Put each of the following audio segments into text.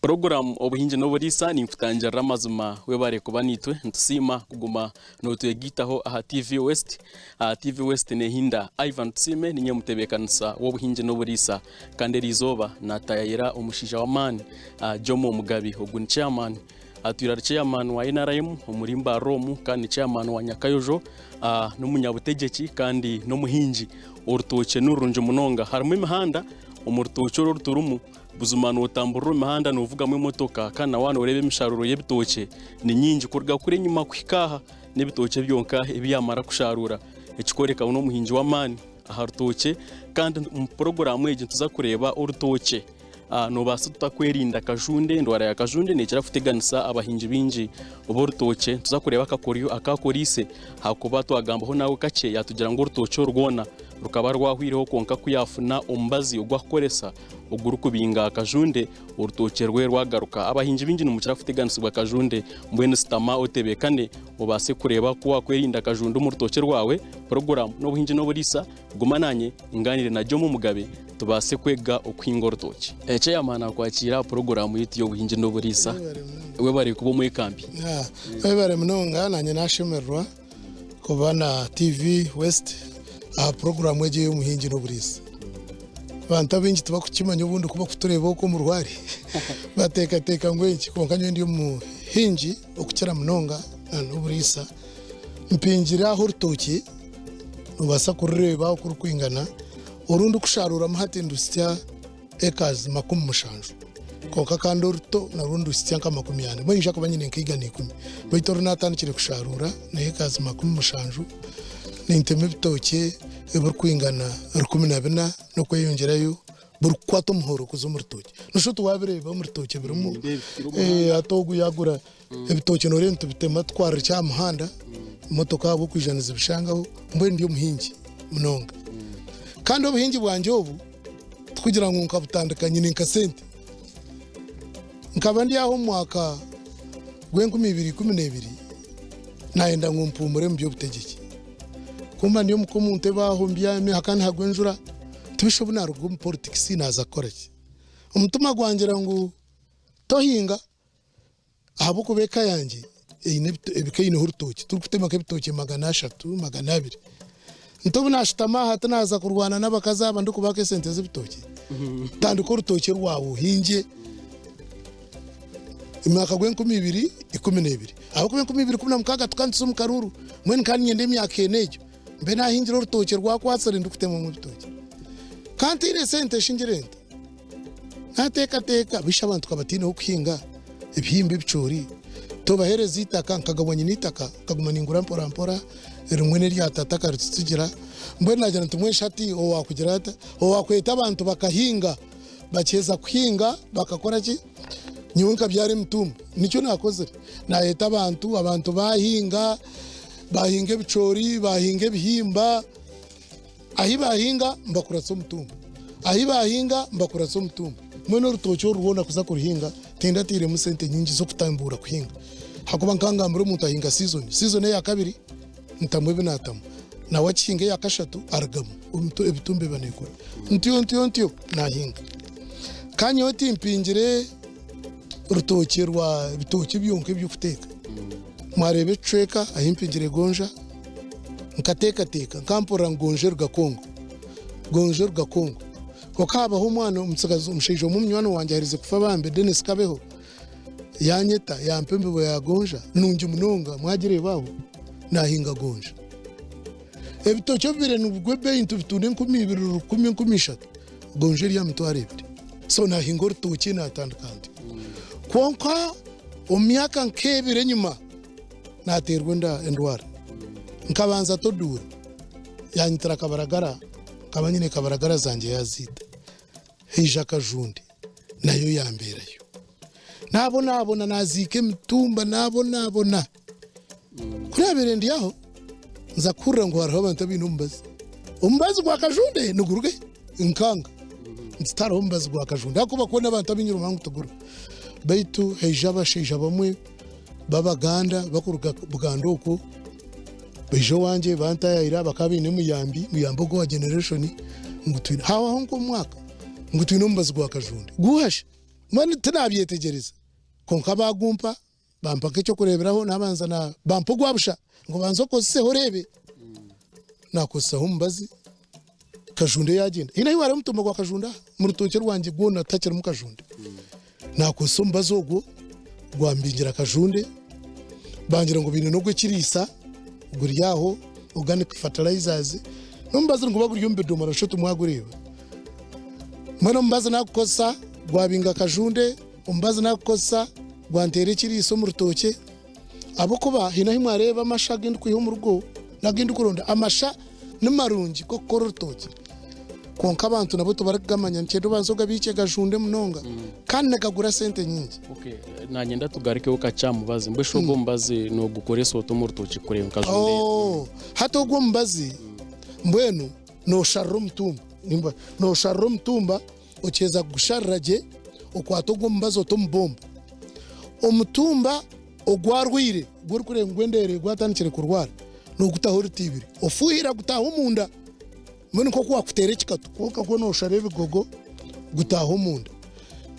Puroguraamu Obuhingi n'Oburiisa ninkutangirira amazima webare kuba naitwe nitusiima kuguma notwegaitaho aha TV West. Aha TV West nehinda Ivan Tusiime ninye mutebeekanisa w'obuhingi n'oburiisa kandi eriizooba natayayira omushaija w'amaani Jomo Mugabi ogu ni chairman atwire ari chairman wa NRM omuri Mbarara omu kandi ni chairman wa Nyakayojo n'omunyabutegyeki kandi n'omuhingi orutookye nirurungi munonga harimu emihanda omu rutookye oru oruturimu Buzima nootamburira omu mihanda noovugamu emotoka kandi na waaba nooreeba emisharuuro y'ebitookye ni nyingi kuruga kuri enyima kuhika aha n'ebitookye byonka ebi yaamara kusharuura ekikworeka ngu n'omuhingi w'amaani aha rutookye kandi omu puroguraamu egi nituza kureeba orutookye noobaasa ota kwerinda kajunde endwara ya kajunde neekira kuteganisa abahingi baingi b'orutookye nituza kureeba akakoryo aku akoriise ahakuba twagambaho nawe kakye yaatugira ngu orutookye oru rwona rukaba rwahwireho kwonka ku yaafuna omubazi ogu akukoresa ogurikubinga akajunde, orutookye rwe rwagaruka. Abahingi baingi nimukira kuteganisibwa akajunde, mbwenu sitama otebeekane obaase kureeba oku waakwerinda akajunde omu rutookye rwawe. Puroguraamu n'obuhingi n'oburiisa, guma naanye ngaaniire na Jomo Mugabe tubaase kwega okuhinga orutookye. Chairman akwakiire aha puroguraamu yaitu y'obuhingi n'oburiisa. Webare kuba omwekambi. Webare munonga nanye nashemererwa kuba na TV West aha puroguraamu egi ey'omuhingi n'oburiisa. Abantu abaingi tibakukimanya obundi ku bakutureeba okwo omu rwari bateekateeka ngu enki kwonka nyowe ndi omuhingi okukira munonga n'oburiisa. Mpingire aho orutookye noobaasa kurureeba oku rurikwingana, oru ndikusharuuramu hati nduhitsya ekazi 70 kwonka kandi oruto narwo nduhitsya nka 40 mbwenu niinyija kuba nyine nka 110 beitu oru naatandikire kusharuura ni ekazi 70 nintema ebitookye ebirikwingana 14 n'okweyongyerayo buri kukwata omuhoro kuza omu rutookye noshusha oti waabireeba omu rutookye birimu hati ogu yaagura ebitookye nooreeba nitubitema tutwarire aha muhanda emotoka ahabw'okwija nizibishangaho mbwenu ndi omuhingi munonga kandi obuhingi bwangye obu Tikugira ngu nkabutandika nyine nka sente. Nkaba ndi aho omu mwaka gw'enkumi ibiri ikumi n'ebiri nayenda ngu mpuumure omu by'obutegyeki. Kumba ndi omuka omu ntebe aho mbyami hakaba nihagwa enjura, tibisha obu naruga omu politikisi naaza kukora ki? Omutima gwangira ngu tohinga. Ahabw'okuba eka yangye eine ebika eineho orutookye, turikutema nk'ebitookye 300, 200. Nti obu naashutama aha tinaaza kurwana n'abakazi aba ndikubaaka esente z'ebitookye. Tandika orutookye rwawe ohingye. Emyaka gw'enkumi ibiri ikumi n'ebiri. Ahabw'okuba 2016 tukaba nituza omu karuuru, mbwenu nkaba niinyenda emyaka ena egyo mbe naahingire orutookye rwakwatsire ndikutemamu ebitookye. Ka ntaine sente shi ngire nta? Naateekateeka, Beitu abantu ka bataine h'okuhinga ebihimba ebicoori, toobaheereza eitaka, nkagabwa nyine eitaka, nkaguma ningura mpora mpora, rimwe n'erya tata akaritutsigira, mbwenu naagira nti mbwenu shi hati owaakugira ata, owaakweta abantu bakahinga, bakiheza kuhinga bakakora ki, nyowe nkabyara emitumba, nikyo naakozire, naayeta abantu, abantu baahinga, baahinga ebicoori, baahinga ebihimba. Ahi baahinga mbakuratsa omutumba, ahi baahinga mbakuratsa omutumba. Mbwenu orutookye oru rwona kuza kuruhinga tindatairemu sente nyingi z'okutambuura kuhinga ahakuba nkangambira omuntu ahinga sizoni, sizoni eya kabiri ntamu ebi naatamu, nawe akihinga eya kashatu arugamu ebitumba eba neekura. Ntyo ntyo ntyo naahinga. Ka nyowe timpingire rutookye rwa bitookye byonka eby'okuteeka. Mwareeba ekicweka ahi mpingire gonja. Nkateekateeka, nkampurira ngu gonja eruga Congo, gonja eruga Congo. Kwonka haabaho omwana omutsigazi, omushaija omwe munywani wangye aherize kufa bambe, Denis Kabeho, yaanyeta yampa embibo ya gonja nungi munonga, mwagireeba aho, naahinga gonja. Ebitookye obu bibaire nibigwa ebeeyi nitubitunda 2000, rukumi, 3000, gonja eri aha 20,000. So naahinga orutookye naatandika ntyo. Kwonka omu myaka nk'ebiri enyima, naateerwa endwara. Nkabanza toduura, yaanyitira kabaragara, nkaba nyine kabaragara zangye yaaziita. Haija akajunde nayo yambeerayo. Naabonabona naaziika emitumba naabonabona. Ku naabaire ndi aho, nza kuhurira ngu hariho abantu abaine omubazi. Omubazi gwa kajunde niguruga hi? Nkanga. Nti tihariho omubazi gwa kajunde ahakuba kwona abantu abainyiremu ngu tiguriho. Beitu haija abashaija bamwe b'Abaganda bakuruga Buganda okwo baija owangye bantayayira bakaba baine muyambi, muyambi ogwo owa generation ngu twine hahwaho nk'omwaka ngu twine omubazi gwa kajunde. Guuha shi? Mbwenu tinabyetegyereza kwonka baagumpa bampa nk'eky'okureeberaho nabanza na bampa ogwa busha ngu banza okozeseho oreebe. Naakozesaho omubazi kajunde yaagyenda. Haine ahu hariho omutumba gwa kajunde aha omu rutookye rwangye gwona tihakyirimu kajunde. Naakozesa omubazi ogwo gwambingira kajunde, bangira ngu baine n'ogw'ekiriisa guri aho organic fertilizers, n'omubazi niguba guri omu bidomora shusha oti mwagureeba. Mbwenu omubazi naagukozesa gwabinga kajunde, omubazi naagukozesa gwanteera ekiriisa omu rutookye ahabw'okuba haine ahu mwareeba amasha agu ndikwiha omu rugo n'agu ndikuronda, amasha ni marungi g'okukora orutookye kwonka abantu nabo tibarikugamanya nikyenda obanze ogabiikye gajunde munonga kandi nigagura sente nyingi. Okay, nanyenda tugarukeho kakye aha mubazi. Mbwenu shi ogwo omubazi nogukoresa ota omu rutookye kureeba nka junda? Oh, hati ogwo omubazi mbwenu nosharira omutumba, nosharira omutumba okiheza kugusharira gye okwata ogwo omubazi ote omu bombo. Omutumba ogwarwaire ogu orikureeba ngu endeere gwatandikire kurwara nogutaho rutiibire ofuuhira gutaaha omunda mbwenu nk'oku waakuteera ekikatu kwonka gwo nooshara ebigogo gutaaha omunda.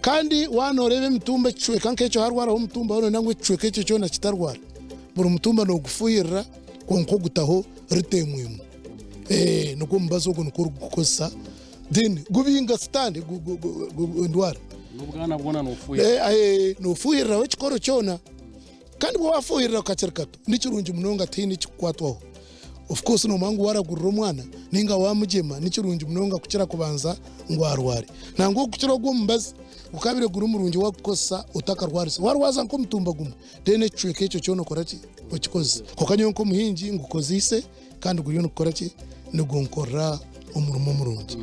Kandi waaba nooreeba emitumba ekicweka nk'ekyo harwaraho omutumba waaba nooyenda ngu ekicweka ekyo kyona kitarwara, buri mutumba noogufuuhirira kwonka ogutaho rita emwe emwe. Nigwo omubazi ogwo nikwo orikugukozesa then gubinga sitaane endwara. N'obwana bwona noofuuhirira? Noofuuhiriraho ekikoro kyona. Kandi bw'oba waafuuhirira kakiri kato ni kirungi munonga tihaine ekikukwatwaho. Of course noomanya ngu waaragurira omwana nainga waamugyema ni kirungi munonga kukira kubanza ngu arware. Nangwa okukira ogw'omubazi gukaabaire guri murungi waagukozesa otakarwarise. Waarwaza nk'omutumba gumwe then ekicweka ekyo kyona okora ki? Okikozesa. Kwonka nyowe nk'omuhingi ngukozeise kandi guriyo nigukora ki? Nigunkorera omurimo murungi.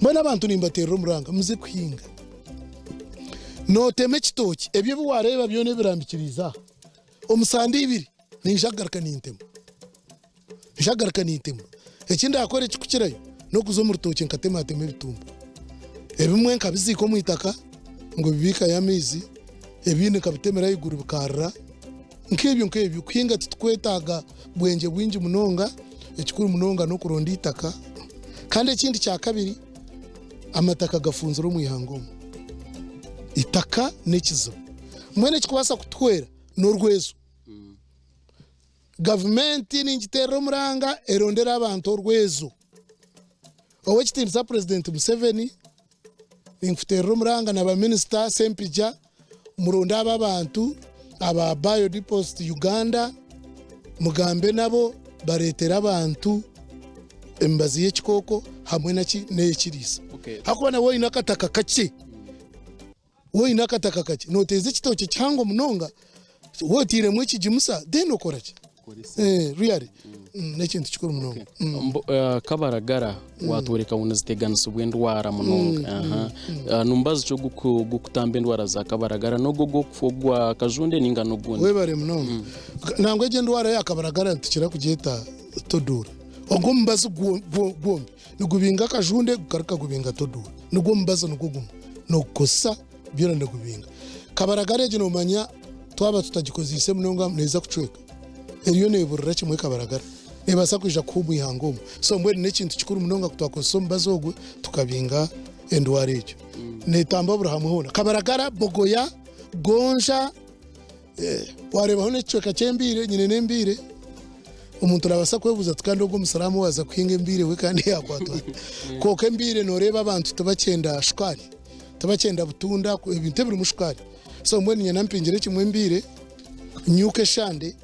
Mbwenu abantu nimbateerera omuranga muze kuhinga. Nootema ekitookye, ebyo ebi waareeba byona ebirambikiriize aha, omu sande ibiri ninyija kugaruka nintema. Ninyija kugaruka nintema. Eki ndaakore ekirikukirayo n'okuza omu rutookye nkatematema ebitumba. Ebimwe nkabiziika omu itaka ngu bibiikayo amaizi, ebindi nkabitemera ahaiguru bikaarira, nk'ebyo nk'ebyo. Kuhinga titukwetaaga bwengye bwingi munonga, ekikuru munonga n'okuronda eitaka. Kandi ekindi kyakabiri, Amataka gafunzire omu ihanga omu. Itaka n'ekizibu. Mbwenu ekikubaasa kutuhwera n'orwezo. Gavumenti ningiteerera omuranga erondere abantu orwezo. Ow'ekitiinisa Purezidenti Museveni, ninkuteerera omuranga na baminisita Ssempijja muronde abo abantu aba Bio Deposit Uganda mugambe nabo bareetere abantu emibazi y'ekikooko hamwe naki n'ey'ekiriisa. Okay. Ahakuba nawe oine akataka kakye, woine akataka kakye noteeza ekitookye kihango munonga woteiremu ekigimusa then okora ki? Eh, really n'ekintu kikuru munonga. Kabaragara watworeka ngu niziteganisibwa endwara munonga. Aha. Ah, ni mubazi ki oguku- ogukutamba endwara za kabaragara n'ogwo ogw'okufa ogwa kajunde ninga n'ogundi? Webare munonga. Nangwa egyo endwara ya kabaragara nitukira kugyeta toduura. Ogwo omubazi gwo- gwo- gwombi nigubinga akajunde gugaruka gubinga toduura. Nigwo omubazi nigwo gumwe nogukozesa byona nigubinga. Kabaragara egyo nomanya twaba tutagikozeise munonga neeza kucweka. Eriyo neeburira kimwe kabaragara. Neebaasa kwija kuha omu ihanga omu. So mbwenu n'ekintu kikuru munonga ku twakozesa omubazi ogwo tukabinga endwara egyo. Neetamba buri hamwe hoona. Kabaragara, bogoya, gonja, waareebaho n'ekicweka ky'embiire, nyine n'embiire. Omuntu naabaasa kwebuuza ati kandi ogwo omusiraamu waaza kuhinga embiire we kandi yaakwatwa ata? Kwonka embiire nooreeba abantu tibakyenda shukaari, tibakyenda butunda, ebintu ebirimu shukaari. So mbwenu nyine mpingire kimwe embiire. Nyuuka eshande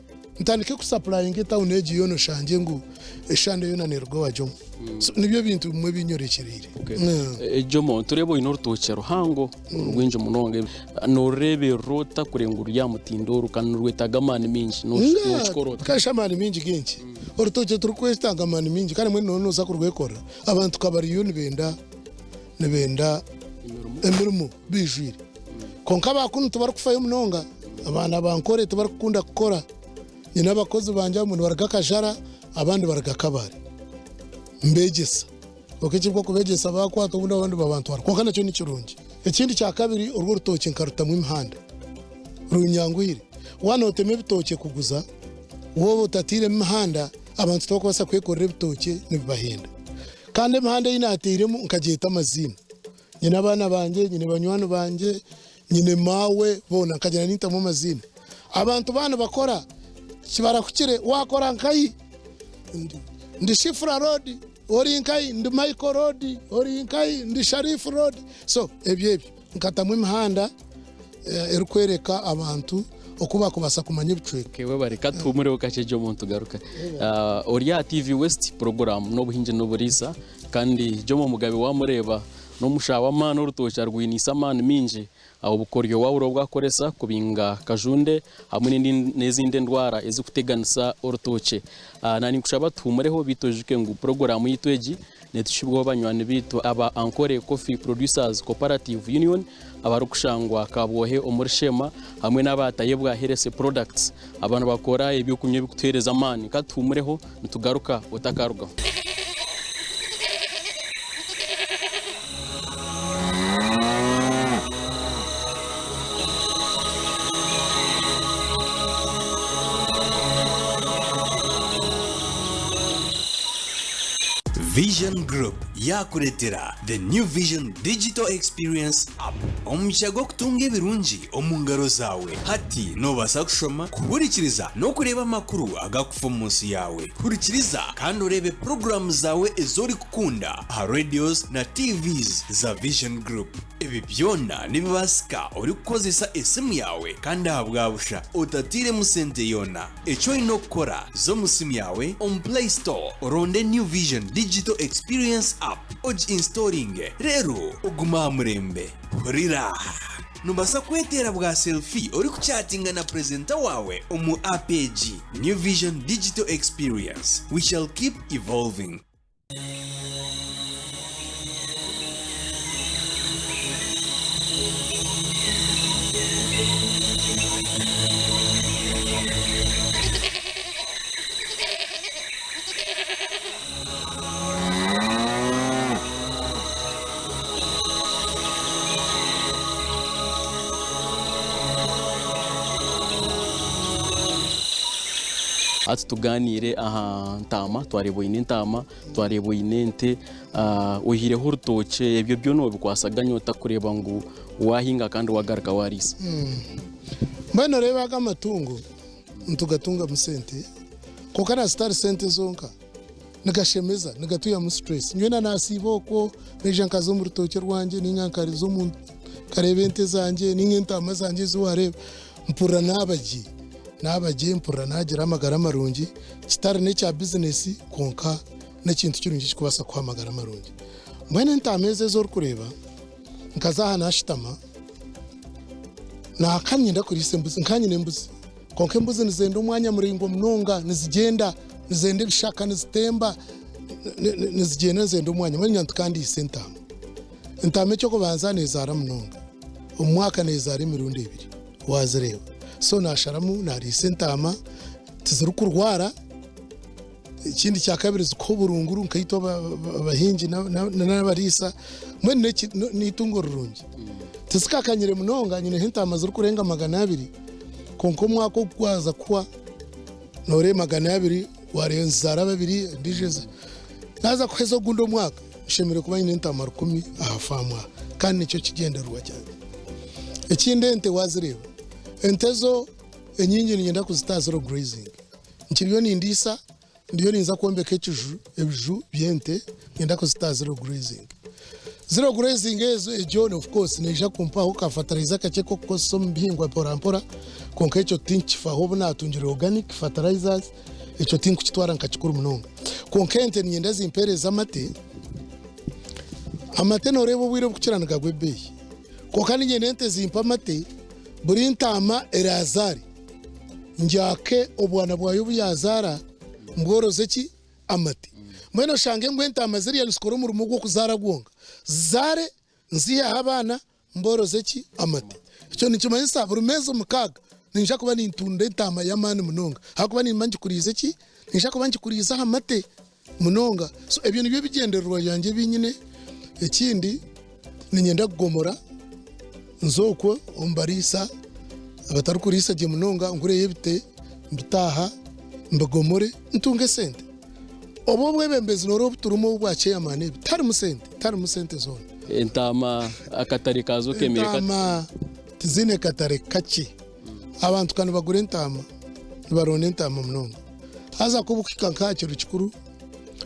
ntandike kusapurayinga etawuni egi yoona oshangye ngu eshande yoona neeruga owa Jomo. So nibyo bintu bimwe ebi nyorekyereire. Jomo nitureeba oine orutookye ruhango rwingi munonga norureeberera ota kureba ngu ruri aha mutindo oru kandi nirwetaaga amaani maingi nokikora ota? Kasha amaani maingi g'enki? Orutookye tirikwetaaga amaani maingi kandi mbwenu nooba nooza kurwekorera abantu ka bariyo nibenda nibenda emirimo biijwire. Kwonka aba kunu tibarikufayo munonga, abaana ba Nkore tibarikukunda kukora. Nyine abakozi bangye abamwe nibaruga Kajara abandi baruga Kabale. Mbeegyesa. Kwonka ekirikubegyesa baakwata obundi abandi babantwara. Kwonka nakyo ni kirungi. Ekindi kya kabiri orwo orutookye nkarutamu emihanda. Runyanguhire. Waaba nootema ebitookye kuguza, waaba otatairemu mihanda, abantu tibarikubaasa kwekorera ebitookye nibibahenda. Kandi emihanda ei naateiremu nkagyeta amaziina. Nyine abaana bangye, nyine banywani bangye, Nyine maawe boona nkagyenda nintamu amaziina. Abantu baaba nibakora kibarahukire waakora nkahi? Ndi Shifra Road, ori nkahi? Ndi Michael Road, ori nkahi? Ndi Sharif Road. So ebyo ebyo nkatamu emihanda erikworeka abantu oku baakubaasa kumanya ebicweka. Okay, webare katuhumureho kakye gye omuntu garuka. Ori aha TV West puroguraamu n'obuhingi n'oburiisa kandi Jomo Mugabe wamureeba N'omushaho w'amaani orutookye arwiniise amaani maingi. Obukoryo wabura obu akoresa kubinga kajunde hamwe n'ezindi endwara ezirikuteganisa orutookye. Naninkushaba tuhumureho beitu oijuke ngu puroguraamu yaitu egi netushibwaho banywani baitu aba Ankole Coffee Producers Cooperative Union abarikushangwa Kabwohe omuri Sheema hamwe n'aba Tayebwa Health Products aba nibakora ebyokunywa ebirikutuheereza amaani. Katuhumureho nitugaruka otakarugaho. Vision Group yaakureetera The New Vision Digital Experience App. Omugisha gw'okutunga ebirungi omu ngaro zaawe. Hati noobaasa kushoma, kuhurikiriza n'okureeba amakuru agakufa omu nsi yaawe. Hurikiriza kandi oreebe puroguraamu zaawe ezi orikukunda aha radios na TVs za Vision Group. Ebi byona nibibaasika orikukozesa esimu yaawe kandi ahabwa busha otatairemu sente yoona. Eki oine okukora, za omu simu yaawe omu Play Store oronde New Vision Digital Experience App ogi installinge reero ogume aha murembe. Hurira! Noobaasa kweteera bwa selfie orikuchatinga na purezenta waawe omu app egi. New Vision Digital Experience, we shall keep evolving. Hati tugaaniire aha ntaama, twareeba oine entaama, twareeba oine ente, oihireho orutookye, ebyo byona obikwasaganya ota kureeba ngu waahinga kandi waagaruka waariisa? Mbwenu noreeba aga amatungo nitugatungamu sente kwonka na zitari sente zonka. Nigashemeza, nigatwihamu stress. Nyowe na nasiiba okwo, naija nkaza omu rutookye rwangye ninga nkariza omu nkareeba ente zangye ninga entaama zangye ezi wareeba, mpurira naaba gye, naaba gye mpurira nagira amagara marungi, kitari n'ekya bizinesi kwonka n'ekintu kirungi ekirikubaasa kukuha amagara marungi. Mbwenu entaama ezi ezi orikureeba, nkaza aha nashutama, naka niinyenda kuriisa embuzi, nkaba nyine embuzi. Kwonka embuzi nizenda omwanya muraingwa munonga, nizigyenda, nizenda ebishaka, nizitemba, nizigyenda nizenda omwanya. Mbwenu nyowe nti ka ndiise entaama. Entaama eky'okubanza neezaara munonga, omu mwaka neezaara emirundi ebiri waazireeba. So naasharamu naariisa entaama, tizirikurwara, ekindi kyakabiri zikuha oburunguru nkaitwe abahingi n'abariisa, mbwenu n'eitungo rirungi. Tizikakanyire munonga, nyineho entaama zirikurenga 200. Kwonka omwaka ogu gwaza kuhwa nooreeba 200 waareeba nizizaara babiri endiijo eza naaza kuheza ogundi omwaka nshemereire kuba nyine entaama 1000 aha faamu aha kandi nikyo kigyendererwa kyangye. Ekindi ente waazireeba, ente zo enyingi niinyenda kuzita aha zero grazing. Nkiriyo nindiisa Ndiyo ninza kwombeka ekiju, ebiju by'ente niinyenda kuzita aha zero grazing. Zero grazing ezo egyo of course neija kumpaho ka fertilizer kakye k'okukozesa omu bihingwa mpora mpora kwonka ekyo tinkifaho obu naatungire organic fertilizers ekyo tinkukitwara nka kikuru munonga. Kwonka ente niinyenda zimpeereze amate, amate nooreeba obwire obukukira nigagwa ebeeyi kwonka niinyenda ente zimpe amate buri ntaama eraazaare. Ngyake obwana bwayo obu yaazaara, mbworoze ki? Amate. Mbwenu oshange ngu entaama ziriya nizikora omurimo gw'okuzaara gwonka. Zizaare, nziiheho abaana, mbooroze ki? Amate. Ekyo nikimanyisa buri meezi mukaaga niinyija kuba nintunda entaama y'amaani munonga ahabw'okuba nimba ngikuriize ki? Niinyija kuba ngikuriize aha mate munonga. So ebyo nibyo bigyendererwa byangye ebi nyine. Ekindi niinyenda kugomora nze okwo omu bariisa abatarikuriisa gye munonga ngureyo ebite mbitaaha mbigomore ntunge esente. Obu obwebembezi nooreeba obu turimu obu bwa chairman ebi tiharimu sente, tiharimu sente zoona. Entaama akatare kaazo kemereire kata? Entaama. Tiziine katare kakye. Abantu ka nibagura entaama, nibaronda entaama munonga. Haza ku obukuhika nk'aha kiro kikuru,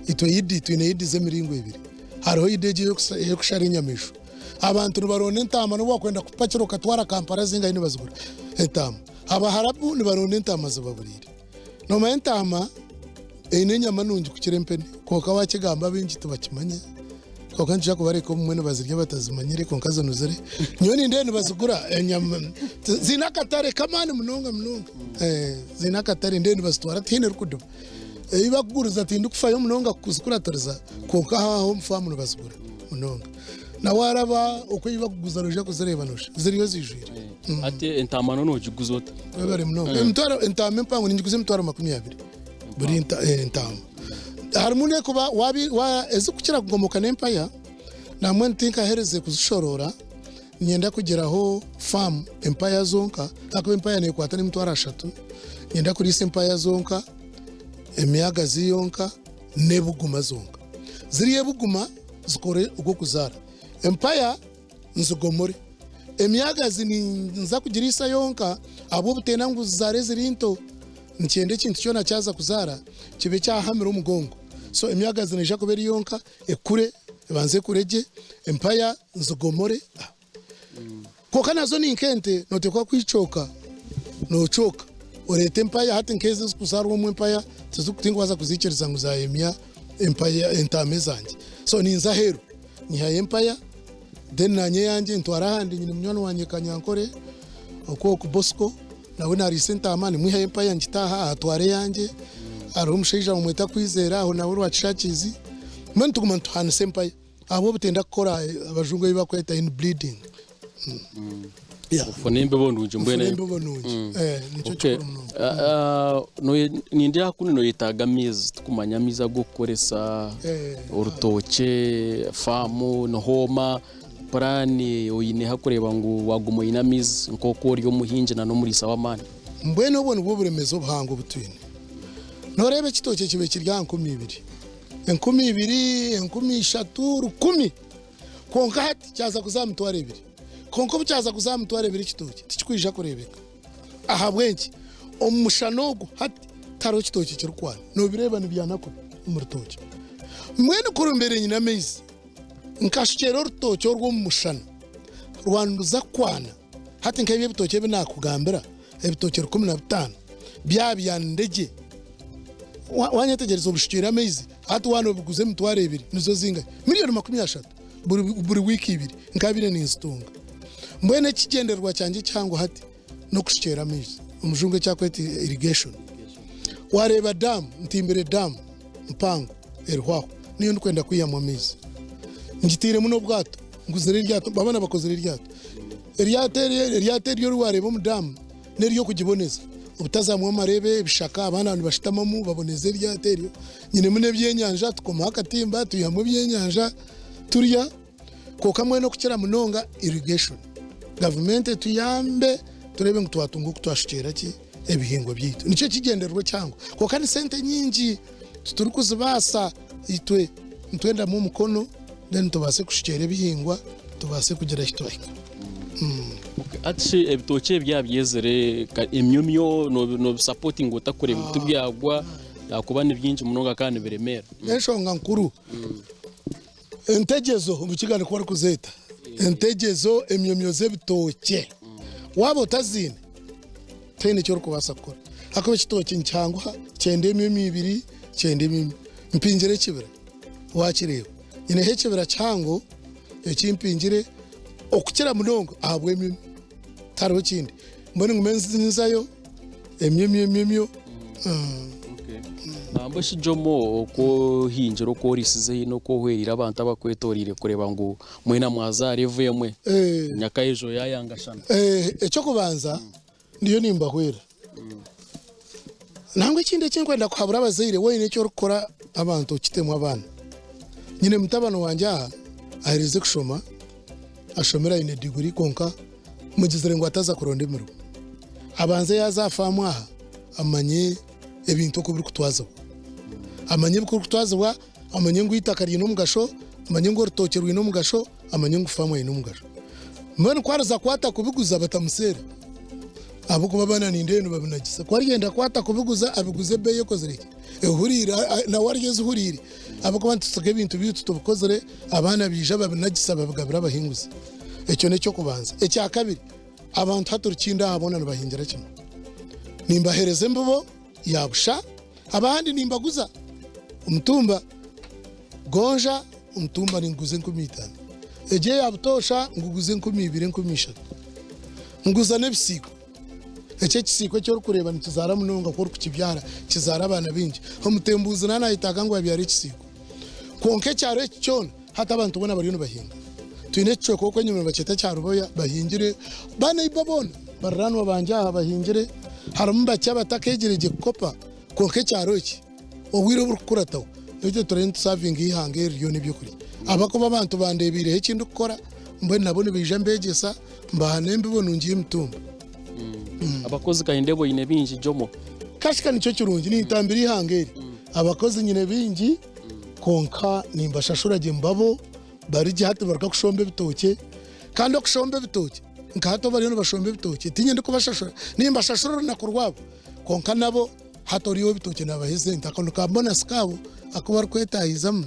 itwe Idi twine Idi z'emiringo ebiri. Hariho Idi egi ey'okushara enyamaishwa. Abantu nibaronda entaama n'obu wakwenda kupakira okatwara Kampala zingahi nibazigura entaama. Abaharabu nibaronda entaama zibaburiire. Noomanya entaama eine enyama nungi kukira empene kwonka waakigamba abaingi tibakimanya. Kwonka nitukira kubareka obumwe nibazirya batazimanyire kwonka zinuzire. Nyowe nindeeba nibazigura enyama ziine akatare k'amaani munonga munonga. Ziine akatare nindeeba nibazitwara tihaine orikuduba. Ei barikuguriza tindikufayo munonga kuzikuratiriza kwonka aho aho omu faamu nibazigura munonga. Na waaraba oku ei barikuguza noija kuzireeba noshusha ziriyo ziijwire. Hati entaama no nogiguza ota? Webare munonga. Emitwaro entaama empango ningiguza emitwaro 20 buri entaama. Harimu n'ekuba wabi wa ezikukira kugomoka n'empaya nambwenu tinkahereze kuzishoroora niinyenda kugiraho faamu empaya zonka ahakuba empaya neekwata n'emitwaro ashatu niinyenda kuriisa empaya zonka, emyagazi yonka n'ebuguma zonka. Ziriya ebuguma zikore ogw'okuzaara. Empaya nzigomore. Emyagazi ninza kugiriisa yonka ahabw'obutenda ngu zizaare ziri nto. Nikyenda ekintu kyona kyaza kuzaara kibe kyahamire omugongo. So emyagazi neija kuba eri yonka ekure, ebanze ekure gye, empaya nzigomore. Kwonka nazo ni nk'ente, nooteekwa kwicooka, noocooka oreete empaya hati nk'ezi ezikuzaarwa omu empaya tinkubaasa kuziikiriza ngu zaayemya empaya entaama ezangye. So ninza aheeru nyihayo empaya then naanye eyangye ntwara ahandi nyine munywani wangye Kanyankore okwo oku Bosco nawe naariisa entaama nimwihayo empaya ngita aha atwara eyangye. Hariho omushaija bamweta Kwizera aho nawe Rwakishakizi mbwenu tuguma nituhaanisa empaya. Ahabw'obutenda kukora abajungu ebi barikweta in bleeding. Yeah. Ofune embibo nungi mbwenu. Ofune embibo nungi. Eh, nikyo Okay. kikuru munonga. Ah, ah, noye- nindeeba kunu noyetaaga amaizi tikumanya amaizi ag'okukoresa Eh. orutookye faamu nihooma puraani oine kureeba ngu waguma oine amaizi nk'oku ori omuhingi na n'omuriisa w'amaani. Mbwenu obwo nibwo buremeezi obuhango obu twine. Nooreeba ekitookye kibaire kiri aha 2000. 2000, 3000, 1000 kwonka hati kyaza kuza aha 20,000. Kwonka obu kyaza kuza aha 20,000 ekitookye tikikwija kureebeka. Ahabw'enki? Omu mushana ogu hati tihariho kitookye kirikwana. Noobireeba nibyana kubi omu rutookye. Mbwenu kuri mbaire nyine amaizi nkashukyera orutookye orwo omu mushana rwanduza kwana, hati nk'ebi ebitookye ebi naakugambira, ebitookye 15 byaba gye. Wanyetegyereza obushukiire amaizi hati waaba nobiguza 20,000 nizo zingahi? Miriyoni 30 buri wiiki ibiri nkabaire ninzitunga. Mbwenu ekigyendererwa kyangye ekihango hati n'okushukyera amaizi omujungu eki arikweta irrigation. Wareeba daamu ntimbire daamu mpango eriho aho niyo ndikwenda kwihamu amaizi. Ngiteiremu n'obwato nguzire eryato abaana bakozire eryato. Eryato eryo eri wareeba omu daamu n'ery'okugiboneza obutazamu amarebe, ebishaka abaana nibashutamamu baboneza eryato eryo. Nyinemu n'ebyenyanja tukomaho akatimba twihamu ebyenyanja turya kwonka mbwenu okukira munonga irrigation. Gavumenti etuyambe tureebe ngu twatunga oku twashukyera ki ebihingwa byaitu. Nikyo ekigyendererwa ekihango kwonka ni sente nyingi titurikuzibaasa itwe nitwendamu omukono then tubaase kushukyera ebihingwa tubaase kugira ahi twahika. Hati shi ebitookye ebi byaba byezire emyomyo nobisapotinga ota kureeba ngu tibyagwa ahakuba ni bingi munonga kandi nibiremeera? N'enshonga nkuru. Entegyezo omu Rukiga nikwo barikuzeeta. Entegyezo emyomyo z'ebitookye. Waaba otaziine tihaine eki orikubaasa kukora. Ahakuba ekitookye nikihanguha kyenda emyomyo ibiri, kyenda emyomyo. Mpingire ekibira waakireeba. Nyineho ekibira kihango eki mpingire okukira munonga ahabw'emyomyo tihariho kindi. Mbwenu ngume nzayo emyomyo emyomyo. Mbwenu shi Jomo oku ohingire oku oriisize haine oku ohwereire abantu abakwetoreire kureeba ngu mwena mwazaara evu emwe nyakaijo yaayangashana? Eky'okubanza ndiyo nimbahwera. Nangwa ekindi eki ndikwenda kuhabura abazaire, waaba oine eki orikukora abantu okitemu abaana. Nyine mutabani wangye aha aherize kushoma, ashomire aine diguri kwonka mugizire ngu ataza kuronda emirimo. Abanze yaaza aha faamu aha amanye ebintu oku birikutwazibwa. Amanye oku birikutwazibwa, amanye ngu eitaka riine omugasho, amanye ngu orutookye rwine omugasho, amanye ngu faamu eine omugasho. Mbwenu ku ariza kwata kubiguza batamuseera ahabw'okuba abaana nindeeba nibabinagisa. Ku aryenda kwata kubiguza abiguze ebeeyi ekozire ki? Ehuriire nawe arye ezihuriire ahabw'okuba nitutsiga ebintu byaitu tubikozire abaana baija babinagisa babigabira abahinguzi. Ekyo n'eky'okubanza. Ekyakabiri, abantu hati Rukindo aha boona nibahingira kimwe. Nimbaheereza embibo ya busha, abandi nimbaguza omutumba. Gonja omutumba ninguguza 5000, egyo eya butoosha nguguza 2000, 3000. Nguza n'ebisiiko. Eki ekisiiko eki orikureeba nikizaara munonga ku orikukibyara kizaara abaana baingi. Omutembuuzi naaba nayetaaga ngu abyare ekisiiko. Kwonka ekyaro eki kyona hati abantu boona bariyo nibahinga. Twine ekicweka okwo enyima nibakyeta Kyaruboya bahingire, baneiba boona bariraanwa bangye aha bahingire, harimu bakye abatakeegire gye kukopa kwonka ekyaro eki Obwire oburikukurataho, naitwe turiyo nitusavinga eihanga eri ryona ebyokurya. Ahabw'okuba abantu bandeebeireho eki ndikukora, mbwenu nabo nibaija mbeegyesa, mbaha n'embibo nungi y'emitumba. Abakozi ka nindeeba oine baingi Jomo. Kashika nikyo kirungi, nintambira eihanga eri. Abakozi nyine baingi kwonka nimbashashura gye mbabo bari gye hati nibaruga kushomba ebitookye kandi okushomba ebitookye nka hati obu bariyo nibashomba ebitookye tiinye ndikubashashura, nimbashashura orunaku rwabo kwonka nabo Hati ori ow'ebitookye naabaha esente, ako ni ka bonasi kaabo aku barikwetaahizamu.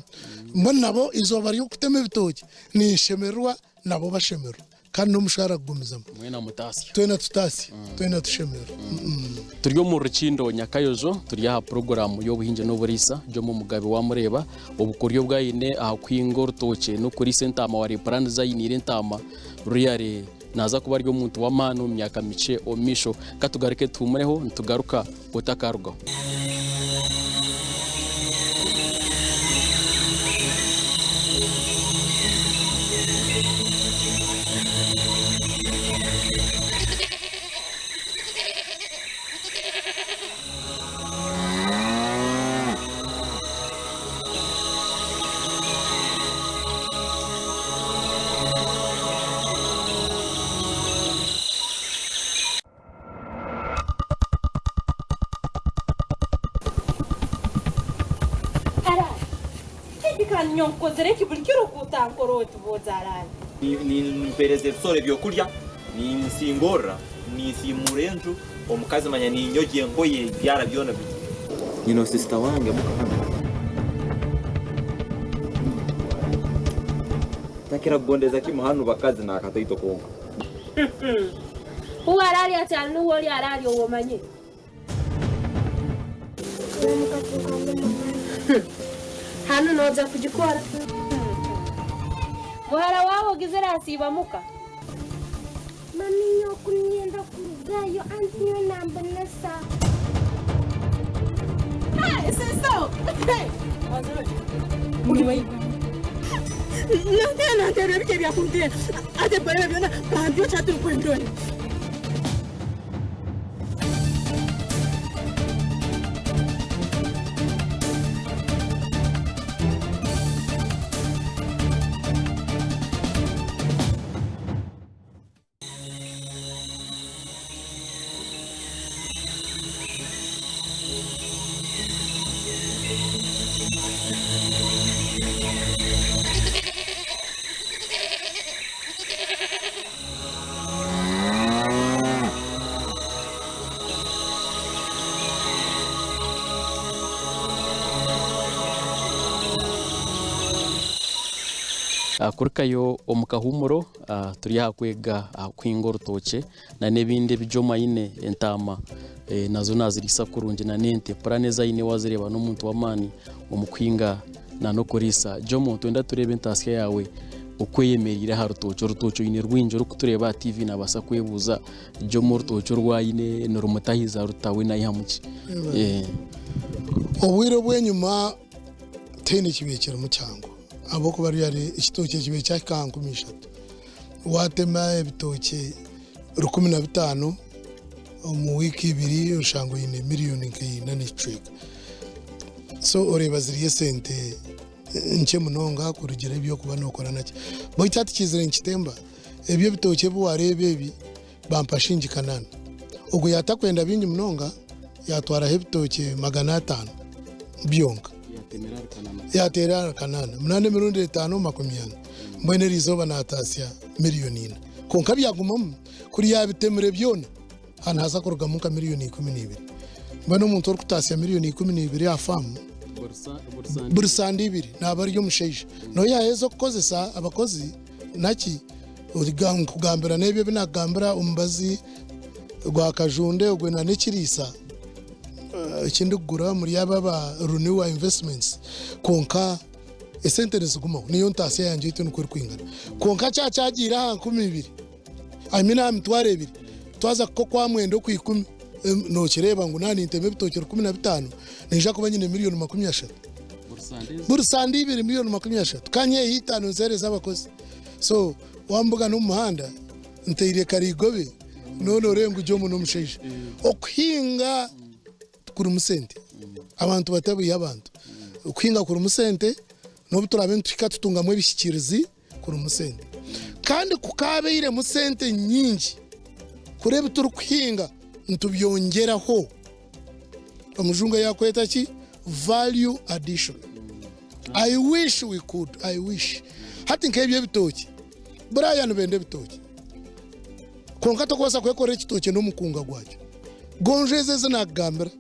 Mbwenu nabo eizooba ry'okutema ebitookye ninshemererwa nabo bashemererwa kandi n'omushaara gugumizamu. Mwena mutaasya. Twena tutaasya, twena tushemererwa. Turi omu Rukindo Nyakayojo, turi aha puroguraamu y'obuhingi n'oburiisa, Jomo Mugabe waamureeba, obukoryo obu aine aha kuhinga orutookye n'okuriisa entaama, waareeba puraani ezi ainiire entaama, really Naaza kuba ari omuntu w'amaani omu myaka mikye omu maisho. Ka tugaruke tuhumureho, nitugaruka otakarugaho. Nimpereza ebisoro ebyokurya, ninsingorra, ninsiimuura enju, omukazi manya ninyogya engoye ebyara byona biti. Nyine sisita wange muka hanu. Takira kugondeza kimu hanu bakazi n'akataito konka. Uwe ararya akyali nuwe oli ararya ou omanyire. Hanu noija kugikora. Muhara waawe ogizire asiiba muka? Mami nyowe ku niinyenda kurugayo anti nyowe nambonesa. Kurukayo omu kahuumuro turi aha kwega aha kuhinga orutookye n'ebindi ebijomo aine entaama nazo naaziriisa kurungi n'ente. Puraani ezi aine waazireeba n'omuntu w'amaani omu kuhinga n'okuriisa. Jomo nitwenda tureebe entaasya yaawe oku eyemereire aha rutookye. Orutookye oine rwingi, orikutureeba aha tiivi naabaasa kwebuuza Jomo orutookye oru aine nirumutahiza ruta we naihamu ki? Obwire obw'enyima tihaine ekibaire kirimu kyangu ahabw'okuba riyari ekitookye kibaire kyahika aha 3000. Waatema ebitookye 15 omu wiiki ibiri oshanga oine miriyoni nka ina n'ekicweka. So oreeba ziri esente nkye munonga kurugiirira ebi orikuba nookora nakyo. Beitu hati kiizire nikitemba, ebi ebitookye ebi waareeba ebi bampa shiringi kanaana. Ogwo yaatakwenda bingi munonga yaatwaraho ebitookye 500 byonka. Yaateera ahari kanaana, munaana emirundi etaano 40. Mbwenu eriizooba naataasya miriyoni ina. Kwonka byagumamu kuri yaabitemire byona aha nihaza kurugamu nka miriyoni 12. Mbwenu omuntu orikutaasya miriyoni 12 aha faamu buri sande ibiri naaba ari omushaija. Nobu yaaheza okukozesa abakozi naki nkugambira n'ebyo ebi naakugambira omubazi gwa kajunde ogwe na n'ekiriisa eki ndikugura omuri aba aba Renewa Investments kwonka esente nizigumaho niyo ntaasya yangye itwe nikwo erikwingana. Kwonka kyaba kyagiire aha 2000 I mean aha 2000 twaza kuka okwa mwenda okwa ikumi nokireeba ngu naaba nintema ebitookye 15 ninyija kuba nyine miriyoni 30. Buri sande ibiri miriyoni 30 ka nyiheho itaano nziheereze abakozi. So wambugana omu muhanda nteire karigobe noona oreebe ngu Jomo n'omushaija. Okuhinga Tikurimu sente. Abantu batabeiha abantu. Okuhinga kurimu sente, n'obu turaabe nituhika tutungamu ebihikiirizi, kurimu sente. Kandi kukaabairemu sente nyingi, kuri ebi turikuhinga nitubyongyeraho. Omujungu yaakweta ki? Value addition. I wish we could, I wish. Hati nk'ebi ebitookye, Buraaya nibenda ebitookye. Kwonka tokubaasa kwekorera ekitookye n'omukunga gwakyo. Gonjo ezo ezi naakugambira,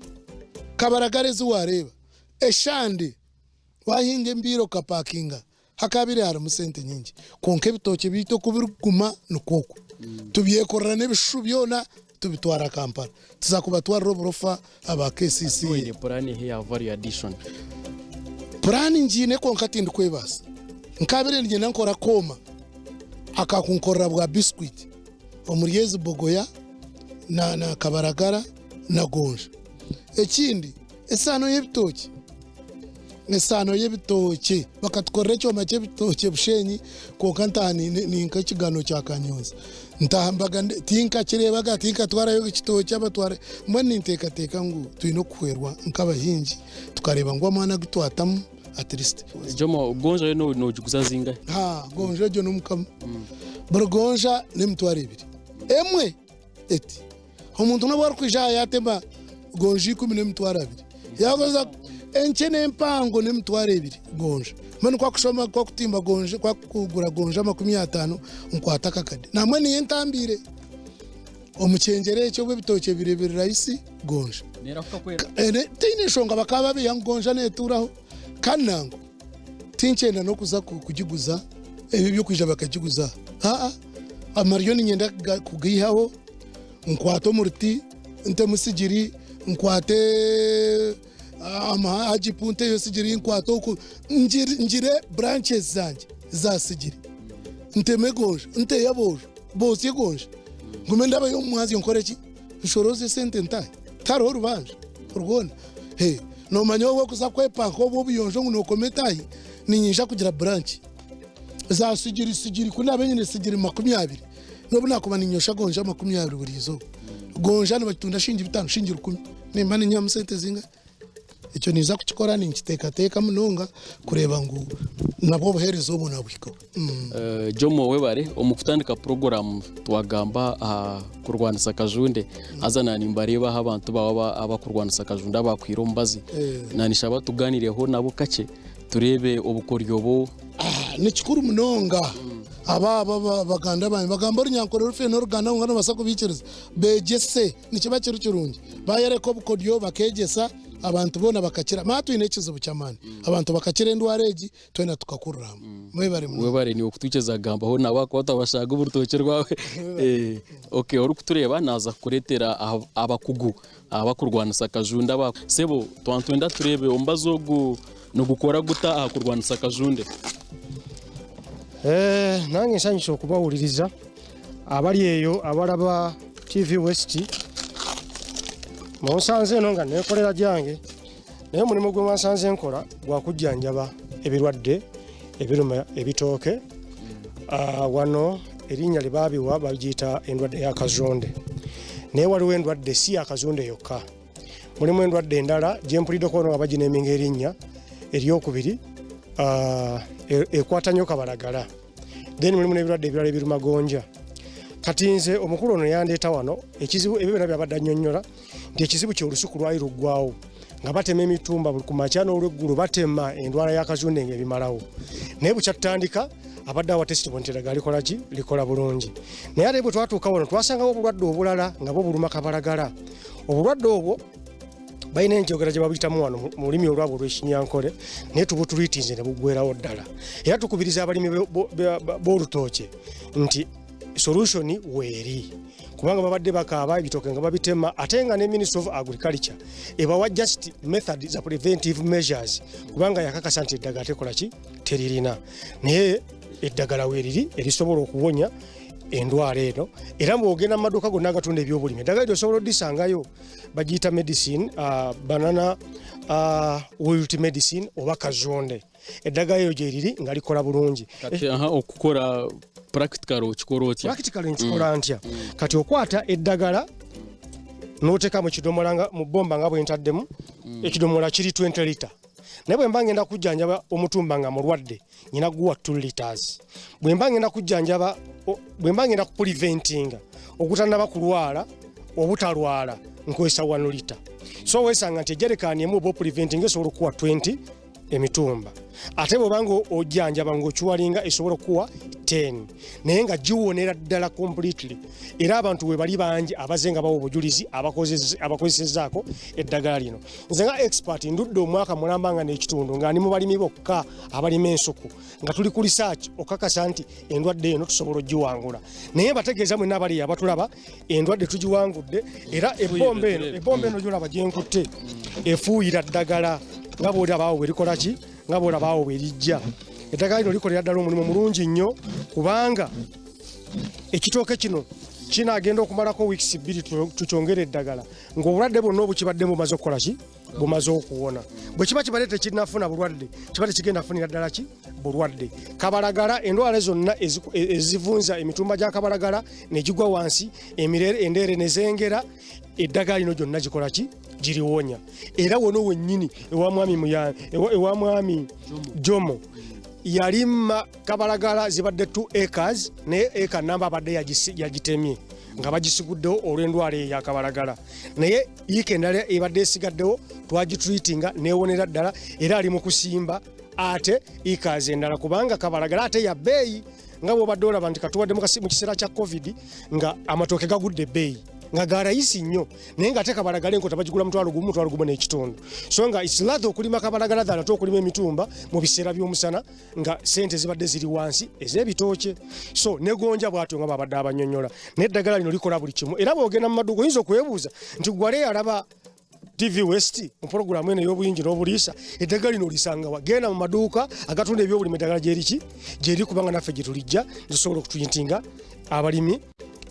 kabaragara ezi waareeba, eshande waahinga embiire okapakinga, hakaabaire harimu sente nyingi. Kwonka ebitookye byaitu oku birikuguma nikwo okwo. Tubyekorera n'ebishushu byona tubitwara Kampala. Tuza kubatwarira oburofa aba KCCA. Oine puraani eha eya value addition? Puraani ngiine kwonka tindikwebaasa. Nkaabaire niinyenda nkore akooma akakunkorera bwa biscuit omuri ezi Bogoya na Kabaragara na Gonja. Ekindi esaano y'ebitookye, esaano y'ebitookye bakatukorera ekyoma ky'ebitookye Bushenyi kwonka ntaaha ni nk'ekigano kya Kanyonza. Ntaaha mbaga tinkakireebaga tinkatwarayo ekitookye abatwara mbwenu ninteekateeka ngu twine okuhwerwa nk'abahingi tukareeba ngu amaani agu twatamu at least. Jomo, gonja yo nogiguza zingahi? Ha, gonja egyo n'omukama. Buri gonja n'emitwaro ebiri. Emwe eti. Omuntu n'obu arikwija aha yaatema gonja ikumi n'emitwaro abiri. Yaaguza enkye n'empango n'emitwaro ebiri gonja. Mbwenu ku akushoma ku akutimba gonja ku akugura gonja 50 nkwata akakade. Namwe niyo entambiire. Omu kyengyera ekyo obu ebitookye biri biri rahisi gonja. Neerahuka kwera. Ene teine nshonga bakaba babiiha ngu gonja neetuuraho. Kandi nangwa tinkyenda n'okuza kugiguza ebi eby'okwija bakagiguza aha. Aa amaryo niinyenda kugaihaho nkwate omuruti ntemu sigiri nkwate agipu nteyo sigiri nkwate oku ngire branches zangye za sigiri nteme gonja nteyo aboojo boosye gonja ngume ndabayo omu mwazyo nkore ki nshorooze esente ntaahe tihariho rubanja rwona Noomanya obu orikuza kwepanka obu obuyonjo ngu nookoma etaahi, niinyija kugira branch za sigiri sigiri ku ndaabe nyine sigiri 20 n'obu naakuba niinyosha gonja 20 buri izooba. Gonja nibagitunda shiringi bitaano shiringi rukumi, nimba ninyihamu sente zingahi? Ekyo ninza kukikora ninkiteekateeka munonga kureeba ngu nabwo obuheereza obwo naabuhikaho. Jomo webare omu kutandika puroguramu twagamba aha kurwanisa akajunde haza na nimbareeba aho abantu bawe abakurwanisa akajunde abakwire omubazi na nishaba tuganireho nabo kakye tureebe obukoryo obu. Ni kikuru munonga aba aba baganda bangye bagamba orunyankore rufiire n'oruganda kwonka nobaasa kubiikiriza beegyese nikiba kiri kirungi bayoreka obukoryo bakeegyesa abantu boona bakakira manya twine ekizibu ky'amaani abantu bakakira endwara egi Twena tukakurira hamwe. Mwebare munonga. Webare niiwe kutwikiriza kugambaho nabo ahakuba twabashaaga omu rutookye rwawe. Okay, orikutureeba naaza kukureetera abakugu abakurwanisa akajunde aba. Sebo, twaba nitwenda tureebe omubazi ogu nigukora guta aha kurwanisa akajunde? Naanye nshanyukire okubahuririza abari eyo abaraba TV West munsanze eno nga nekorera gyange. Naye omulimu gwe mwansanze nkola gwa kujjanjaba ebirwadde ebiruma ebitooke. Ah, wano erinnya lye baabiwa bagiyita endwadde ya kazonde, naye waliwo endwadde si ya kazonde yokka, mulimu endwadde endala gye mpuliddeko wano nga bagineeminga erinnya eryokubiri ah, e, ekwata nnyo kabalagala. Then mulimu n'ebirwadde ebirala ebiruma gonja. Kati nze omukulu ono yandeeta wano ekizibu ebyo byonna byabadde annyonnyola nti ekizibu kye olusuku lwali luggwawo nga batema emitumba buli kumakya n'olweggulo batema endwala ya kazunde nga ebimalawo naye bukya tutandika abadde awa testimony nti eddagala likola ki likola bulungi naye ate bwe twatuuka wano twasangawo obulwadde obulala nga bwo buluma kabalagala obulwadde obwo balina enjogera gye babuyitamu wano mu lulimi olwabwe olw'ekinyankole naye tubutulwitinze ne buggwerawo ddala era tukubiriza abalimi b'olutookye nti solution weeri kubanga babadde bakaaba ebitooke nga babitema ate nga ne ministry of agriculture ebawa just method za preventive measures kubanga yakakasa nti eddagala tekola ki teririna naye eddagala weeriri erisobola okuwonya endwala eno era bwogenda mu maduuka gonna agatunda ebyobulimi eddagala eryo osobola odisangayo bagiyita medicine uh, banana uh, wilt medicine oba kazonde eddagala eryo gyeriri nga likola bulungi kati aha okukora practical okikora otya practical nkikola mm. ntya mm. kati okwata eddagala n'oteeka mu kidomola nga mu bomba nga bwe ntaddemu mm. ekidomola kiri 20 lita naye bwe mba ngenda kujjanjaba omutumba nga mulwadde nyina guwa 2 liters bwe mba ngenda kujjanjaba bwe mba ngenda kupreventinga ogutannaba kulwala obutalwala nkozesa 1 lita so wesanga nti ejerekaani emu oba opreventinga esobola okukuwa 20 emitumba ate bwoba nga ojjanjaba ng'okiwalinga esobola okukuwa 10 naye nga giwonera ddala completely era abantu we bali bangi abaze nga bawa obujulizi abakozesezaako eddagala lino nze nga expert ndudde omwaka mulamba nga n'ekitundu nga ndi mu balimi bokka abalima ensuku nga tuli ku research okakasa nti endwadde eno tusobola ogiwangula naye mbategeeza mwenna abali abatulaba endwadde tugiwangudde era ebomba eno ebomba eno gyolaba gyenkutte efuuyira ddagala nga bwolabaawo bwerikola ki nga bwolabaawo bwerijja eddagala lino likolera ddala omulimu mulungi nnyo kubanga ekitooke kino kinagenda okumalako wiikisi bbiri tukyongere eddagala ng'obulwadde bwonna obukibadde bumaze okukola ki bumaze okuwona bwe kiba kibadde tekinafuna bulwadde kiba tekigenda funira ddala ki bulwadde kabalagala endwala zonna e, ezivunza emitumba gya kabalagala ne gigwa wansi emirere endeere ne zengera eddagala lino gyonna gikola ki giriwonya era wono wennyini ewa mwami ewa mwami jomo yalima kabalagala zibadde 2 acres naye eka namba abadde yagitemye nga bagisiguddewo olw'endwala eyo yakabalagala naye yiika endala ebadde esigaddewo twagitreatinga newonera ddala era ali mu kusimba ate acres endala kubanga kabalagala ate ya bbeeyi nga bwobadde olaba nti katuwadde mu kiseera kya covid nga amatooke gagudde ebbeeyi nga ga rayisi nnyo naye nga ate kabalagala enkota bagigula mutwalo gumu 10,000 n'ekitundu so nga its rather okulima kabalagala than ate okulima emitumba mu biseera by'omusana nga sente zibadde ziri wansi ez'ebitookye so negonja bwatyo nga babadde abanyonyola naye eddagala lino likola buli kimu era bwogenda mu maduuka oyinza okwebuuza nti gwale alaba TV West mu pulogulaamu eno ey'obuyingi n'obuliisa eddagala lino olisangawa genda mu maduuka agatunda ebyobulimi eddagala gyeriki gyeri kubanga naffe gye tulijja tusobola okutuyintinga abalimi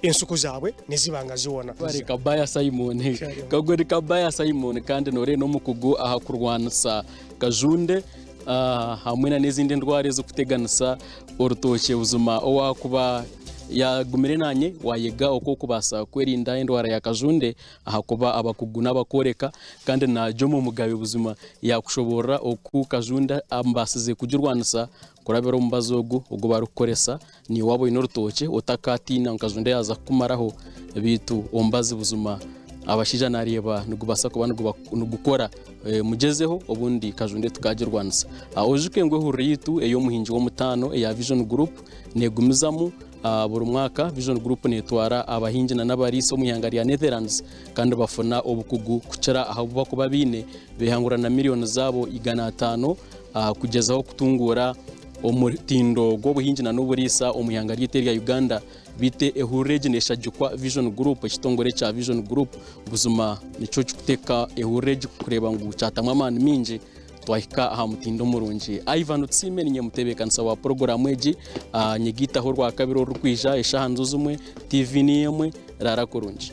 ensuku zaabwe ne ziba nga ziwona Kabaya Simon kagweri Kabaya Simon kandi nore n'omukugu aha kurwanisa kajunde ah, hamwe na n'ezindi ndwara ezikuteganisa orutookye buzima owakuba yagumire nanye wayega oku okubaasa kwerinda endwara ya kajunde ahakuba abakugu n'abakworeka kandi na Jomo Mugabe buzima yakushoboorora oku kajunde ambaasize kugirwanisa kurabira omu mubazi ogu ogu barikukoresa Niiwe waaba oine orutookye otakatiina ngu kajunde yaaza kukumaraho beitu omubazi buzima abashaija nareeba nigubaasa kuba nigukora eh, mugyezeho obundi kajunde tukagirwanisa ah, oijuke ngu ehuriro yaitu ey'omuhingi w'omutaano eya Vision Group negumizamu ah, buri mwaka Vision Group netwara abahingi na n'abariisa omu ihanga rya Netherlands kandi bafuna obukugu kukira aha bu bakuba baine behangura na miliyoni zaabo 500 ah, kugyezaho kutunguura Omutindo gw'obuhingi na n'oburiisa omu ihanga ryaitu erya Uganda beitu ehururu egi neshagikwa Vision Group, ekitongore ekya Vision Group buzima nikyo kikuteeka ehururu egi kureeba ngu kyatamu amaani maingi twahika aha mutindo murungi. Ivan Tusiime ninye mutebeekanisa wa puroguraamu egi, nyegaitaho orwakabiri orurikwija eshaaha nizo zimwe, TV niyo emwe, raara kurungi.